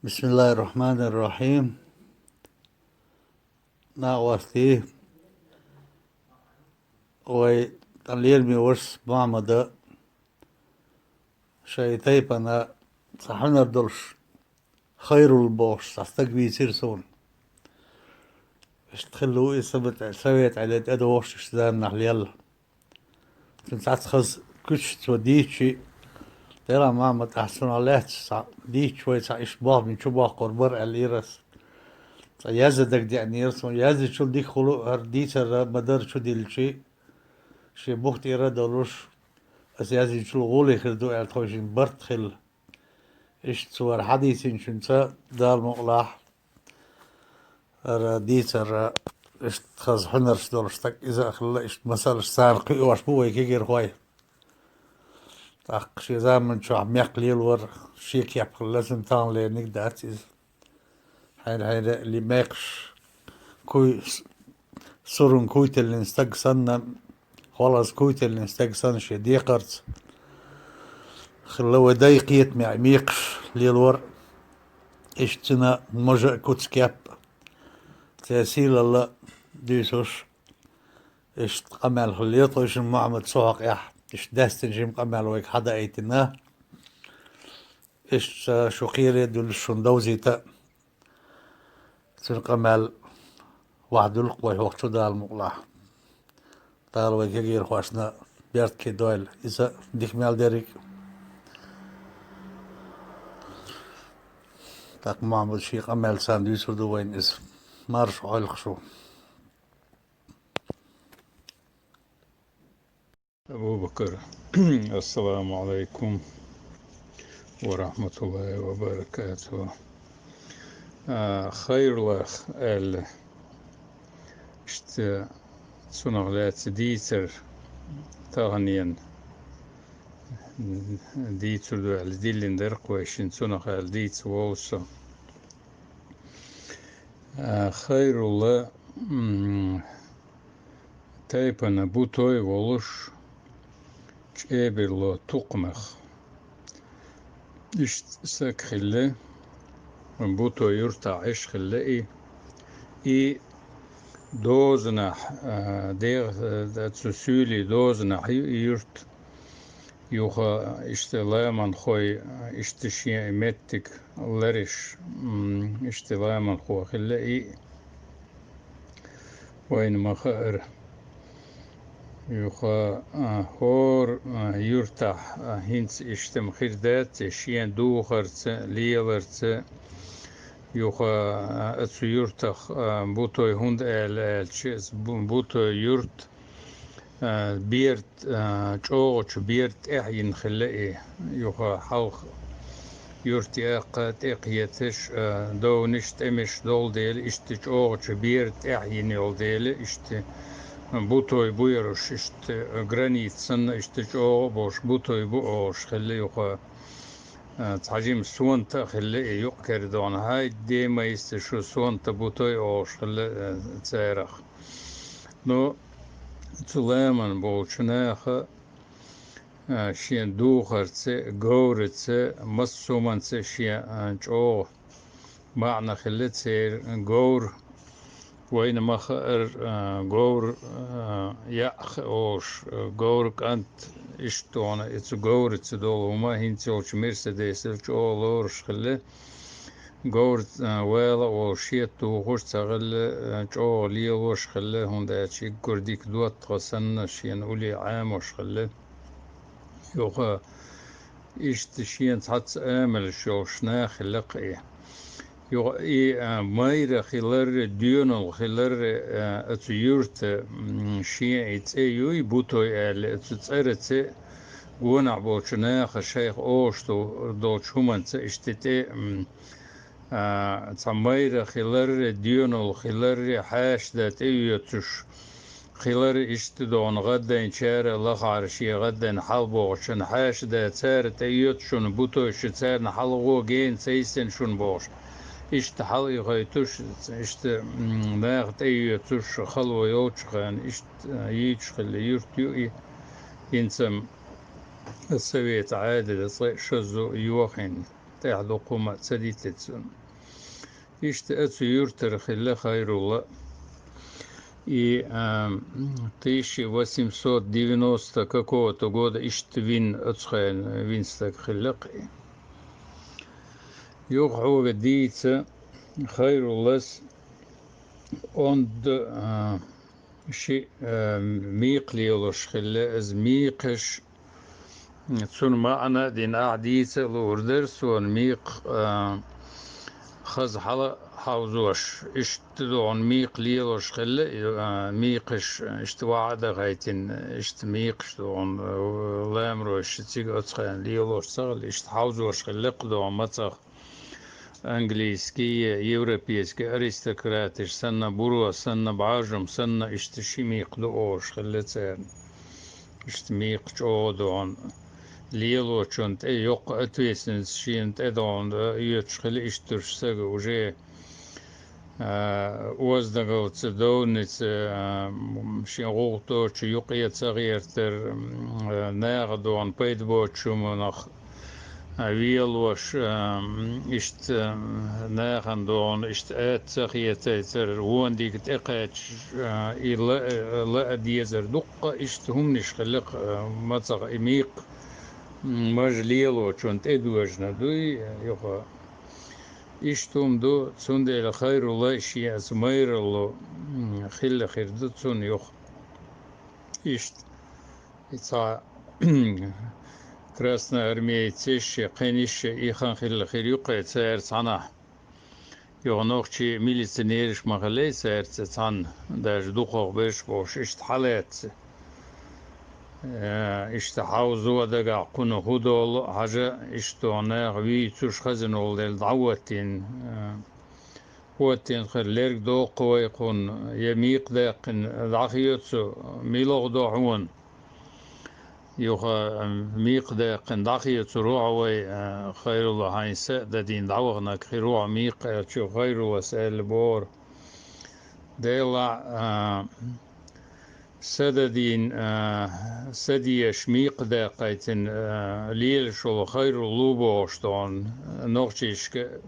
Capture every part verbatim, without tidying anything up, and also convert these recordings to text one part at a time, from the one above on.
بسم الله الرحمن الرحيم. Накъостий, вай тӀалераме вашас Мухьаммада шоай тайпана цхьа хьунар долуш, Хайрулла бохуш цхьа стаг вийцира суна. Иштта хилла ву и, совет, совет Ӏедал тӀедогӀуш иштта заманахь лелла. Цуьнан цхьацца хаза куьцаш цо дийцча, делахь Мухьаммад, ахь цунах лаьцна цхьа дийцча, вай цхьа иштта болх бина чу боккхур бара аьлла, ира ас. Цкъа яздан дагадеанера суна, яздечул дика хуьлу, хӀара дийцар ма-дарра чу диллича, шен бух тӀера а долуш, ас яздинчул гӀоле хир ду аьлла, тхойшинна барт хилла. Иштта цо хӀара хьадийцинчуьнца, Дала мукъалахь, хӀара дийцар иштта хаза хьунарш долуш стаг иза а хилла, иштта масалш царна кхиош бу вай кегийрхой. ТӀаккха шен заман чохь мекх лелор шен кеп хилла, цуьнан тахана лерниг дац иза. Хьайна-хьайна ли мекхаш куй, с-, суран куй тиллина стаг санна, хӀоллаза куй тиллина стаг санна шен декхарца. Хилла вай дай кхетамехь мекхаш лелор, иштта цуьнан можа а, куц-кеп а, церан сийлалла дуьйцуш, иштта къамел хилла тхойшинна Мухьаммада цу хьокъехь, иштта даьстина жима къамел вайга хьадаийтина. Иштта шу кхере а дуьллуш шуна довзийта. Цуьнан къамел вахьа дуьллу-кх вай хӀокху чу, Дала мукъалахь. Дала вай кегийрхошна беркате дойла. Иза дика мел дерриг а. ТӀаккха Мухьаммада шен къамел царна дуьйцур ду вайна иза. Марша Ӏойла-кх шу. Абу-Бакар, ассаламу Ӏалайкум ва рахьматуллахӀи ва баракатухӀ. А, Хайруллах аьлла, иштта цунах лаьцна дийцар таханен дийцур ду аьлла диллина дара-кх вайшинна, цунах аьлла дийца вовза со. А, Хайрулла, м, тайпана бутой волуш, чӀебарло тукхамах. Иштта стаг хилла, бутой юртахь Ӏеш хилла и. И дозанахь, а, дегӀ-, а, цу суьйлийн дозанахь ю и юрт. Юха иштта ламанхой, иштта шен и меттиг лариш, м, иштта ламанхо хилла и вайна ма-хаъара. Юха, а, хӀора, а, юртахь, а, хӀинца иштта-м хир дац, шен духарца, леларца. Юха, а, оцу юртах, а, бутой хӀунда аьлла аьлча, оцу бу-, бутой юрт, а, бер а, чӀогӀачу бер тӀехь йина хилла и. Юха хьалха юрт яккха тӀекхеташ, а, довнаш, тӀемаш долу дела, иштта чӀогӀачу бер тӀехь йина йолу дела, иштта бутой бу яруш, иштта гранит санна, иштта чӀогӀа а болуш, бутой бу олуш хилла юха. А, цхьа жима сонта а хилла и юкъ-кара догӀна. Хьай, ден ма йиста шу, сонта бутой олуш хилла, а, царах. Ну, цу ламан болчу наха, а, шен духарца, говраца, массо а хӀуманца шен, а, чӀогӀа маьӀна хилла церан. Говр, вайна ма-хаъара, а, говр, а, яӀ олуш, а, говр кӀант, иштта догӀна, и цу говраца долу хӀума хӀинца йолчу Мерседесал чӀогӀа лоруш хилла. Говр, а, вала а волуш, шет тухуш ца хилла, а, чӀогӀа лелош хилла, хӀунда аьлча уггар дика доттагӀа санна, шена улле Ӏамош хилла. Юха иштта шена цхьацца амалш йолуш нах хилла-кх и. Юха и, а, майра хилар, доьналла хилар, а, оцу юрта, м, шен и цӀе юй, бутой аьлла, оцу цӀараца, гонахь болчу наха шайх олуш ду-, долчу хӀуманца иштта тӀе, м, а, цхьа майра хилар, доьналла хилар, хьаша дан тӀеоьцуш хилар, иштта догӀна гӀаддайначара лахахьара шен гӀаддайна хьал бохучун, хьаша дан цара тӀеоьцу шуна бутой, шу царна хьалхо гена ца йисина шуна бохуш. Иштта хьал а хойтуш, иштта, м, наха тӀеоьцуш, хало йолчу хенахь, иштта, а, йийцуш хилла юрт ю и, хӀинца-м совет Ӏаьдала цкъа шозза йохийна. тӀехь дукха хӀума ца дитицун. Иштта оцу юьртара хилла Хайрулла. И, а, тысяча восемьсот девяносто какого-то года иштта вин оцу хенахь вин стаг хилла-кх и. Юха хьоьга дийца Хайруллас онда, а, ши, а, мекха лелош хилла, иза мекхаш, цунна маьӀна а дина ахь дийца а луур дара суна мекха, а, хаза хьала хьовзош, иштта догӀун мекха лелош хилла, а, мекхаш иштта ваӀа а дахийтина, иштта мекхаш догӀун, а, ламаройша цига оцу хенахь лелош ца хилла, иштта хьовзош хилла-кх догӀун мацах. Английский, европейский аристократаш санна, буро санна, бӀажам санна, иштта ши мекха ду олуш хилла церан. Иштта мекха чӀогӀа догӀун. Лелочун тӀе йоккха ответственность шена тӀе догӀун, а, оьцуш хилла иштта долуш сага уже, а, оздагалца, довнаца, а, м, шен гӀуллакх доцучу юкъе ца гӀертар, м, а, наха догӀун пайда боцучу хӀуманах а, велош, а, м, иштта, а, нахана догӀун, иштта атта ца хетайтар, вон дика тӀекхаьчча, а, и ла-, ла а дезар дуккха, иштта хӀуманаш хилла-кх, а, мацах и мекха, м, мажа лелочун тӀедожна дуй, юха. Иштта хӀума ду, цундела Хайрулла шен аса майралло, м, хилла хир ду цунна юха. Иштта. И цхьа красноармеецаш а, кхин иштта а и хан хилла хир ю-кх цара цхьанхьа. Юха нохчий милиционераш ма хиллий цаьрца цхьанна, даже дукхах берш болуш, иштта хьалаьцна. Э, иштта хьовзо а дагахь кхунах хӀун долу а хьажа, иштта нах вийцуш хазина волу дела дӀахӀоттийна, э, хӀоттийна хир лерг доккху вай кхунна, я мекха даьккхина дӀахецо, мила гӀо до хьуна? Юха, м, мекха даьккхина дӀахецо рохьа вай, а, Хайрулла хьайн са а дадийна дӀаваханарг хир ву хьо мекха аьлча, Хайруллас аьлла бохура. Делахь, а, са дадийна, а, са дезаш мекха даьккхийтина, а, лелаш волу Хайрулла ву бохуш догӀун, нохчашка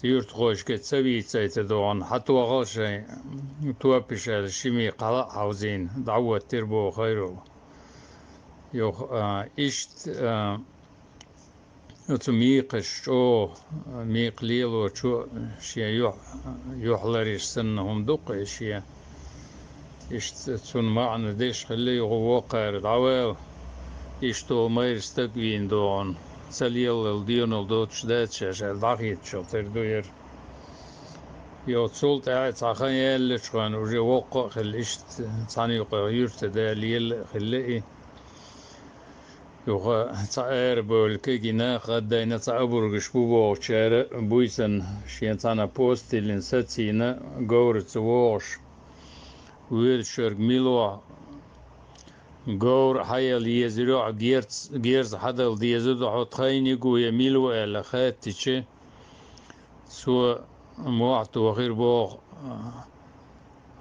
Юьртахошка ца вийцайта догӀун, хьан тохал шайн топпиш аьлла, ши мекха хьала а хьовзийна, дӀахӀоттийра боху Хайрулла. Юха, а, иштта, а, оцу мекхаш чӀогӀа, мекха лелочо шен юьхь-, юьхьлариш санна хӀума ду-кх и шен. Иштта цунна маьӀна деш хилла юха воккхара дӀавала, иштта майра стаг вийна догӀун, ца леллал доьналла доцуш дац шаьш аьлла, дӀахӀиттачул тера ду яра. Йо, цул тӀаьхьа цхьа хан яьллачу хенахь уже воккха а хилла, иштта цхьана юкъа юьртан да лела а хилла и. Юха цхьа арабевлла кегий нах гӀаддайна, цхьа обаргаш бу бохучара буьйсанна шен цхьана пост тиллина сацийна, говраца вогӀуш. Воьдуш верг мила ву? Говр хьаяла езар йоӀ, герз, герз хьадала деза ду хьо, тхайниг ву я мила ву аьлла хаьттича, цо мохь тохира боху,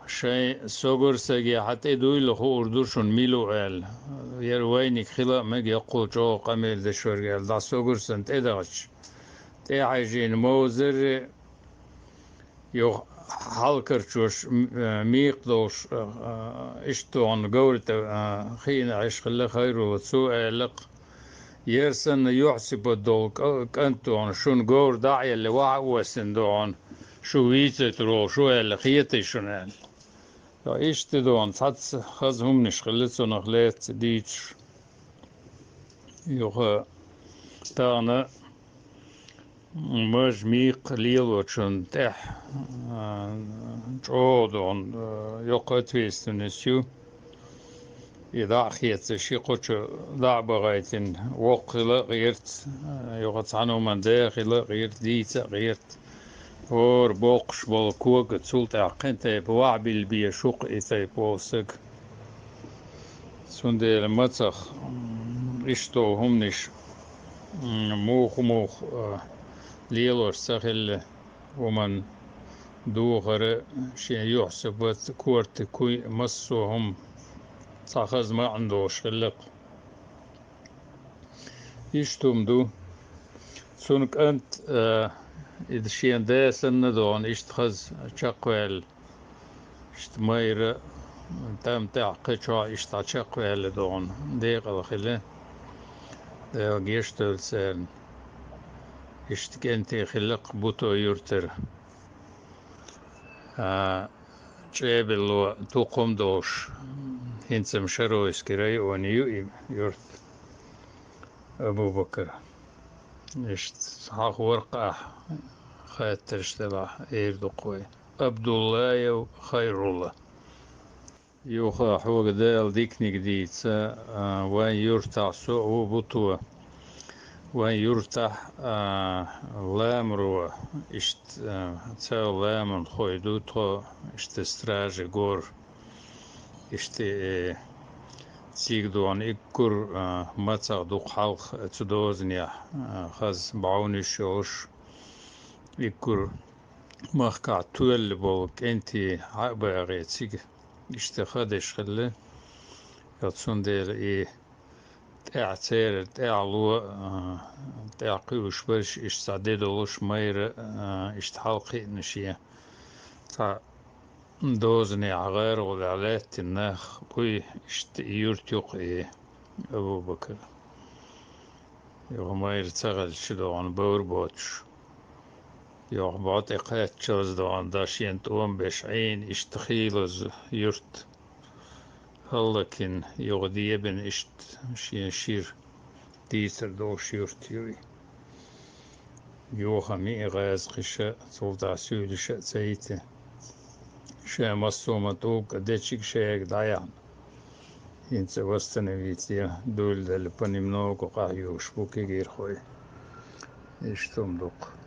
шайн согур саге хьан тӀе дуйла хуур ду шуна мила ву аьлла. Яра вайниг хила а мега, яккхул чӀогӀа къамел деш верг аьлла, дӀа согур сан тӀе дахча. ТӀе хьаьжжийна мовзарре, юха хьалкарчош, м-, э, мекха долуш, э, э, иштта догӀун говра тӀе, э, хиъна Ӏаш хилла Хайрулла, цо аьлла-кх: «Яра санна юьхь-сибат долу кӀа-, кӀант догӀун, шуна говр дӀа а елла, ваха а воссина догӀун, шу вийцайтар волу шу», аьлла, хетий шуна аьлла. Йо, иштта догӀун, цхьацца хаза хӀуманаш хилла цунах лаьцна дийцаш. Юха тахана Мажа мекха лелочун тӀехь, а, чӀогӀа догӀун, а, йоккха ответственность ю. И дӀа а хецаш, ши кхочу дӀа а бахийтина, воккха хила а гӀерта, а, юха цхьана хӀуманна да хила а гӀерта, дийца а гӀерта. ХӀора боккхуш болу кога, цул тӀаьхьа кхин тайпа ваха билла безаш ву-кх и тайпа волу саг. Цундела мацах, м, иштта хӀуманаш, м, муха-муха, а, лелош ца хилла, хӀуманна духара, шен юьхь-сибат, корта, куй, массо а хӀума цхьа хаза маьӀна долуш хилла-кх. Иштта хӀума ду. Цун кӀант, э, и шен да санна догӀун иштта хаза чакхваьлла, иштта майра тӀам тӀехь кхечохь иштта чакхваьлла догӀун декъала хила. Дала гечдойла царна. Иштта кӀентий хилла-кх Буто юьртара. А, чӀебилло тукхум долуш, хӀинца-м Шаройский районе ю и юрт, Абу-Бакар. Иштта хьахор-кх ахь, хаттарш делахь, эр ду-кх вай. Абдуллаев Хайрулла. Юха, хьоьга Дала диканиг дийца, а, вайн юьртахь со а ву Буто. Вайн юьртахь, а, ламаро, иштта, а, цхьа ламанхой ду тхо, иштта стражи гор. Иштта, э, цига догӀун иккур, а, мацах дукха хьалха цу дозанехь, а, хаза бӀовнаш йолуш, иккур махкахь тоьлла болу кӀентий хьа а багӀий цига. Иштта ха деш хилла. Цундела и тӀаьхьа церан тӀаьхьало, а, тӀаьхьа кхуьуш берш иштта цхьа де долуш майра, а, иштта хьалакхиъна шен. Цхьа дозанехь гӀаролехь лаьттина нах буй, иштта и юрт ю-кх и, Абу-Бакар. Юха майра ца хилча догӀун бовр боцуш. Юха бӀо тӀе кхаччалц догӀун дӀа шен тӀом беш Ӏийна иштта хийлаза юрт хӀаллакйина, юха дебина иштта шен шира дийцар долуш юрт ю и. Юха-м и гӀазкхиша, цул тӀаьхьа суьйлаша а ца йита. Ша массо а ма тӀулга дечиг шайга дӀаяхьна. ХӀинца восстановить я, дуйла делла понемногу къахьоьгуш бу кегийрхой. Иштта хӀума ду-кх.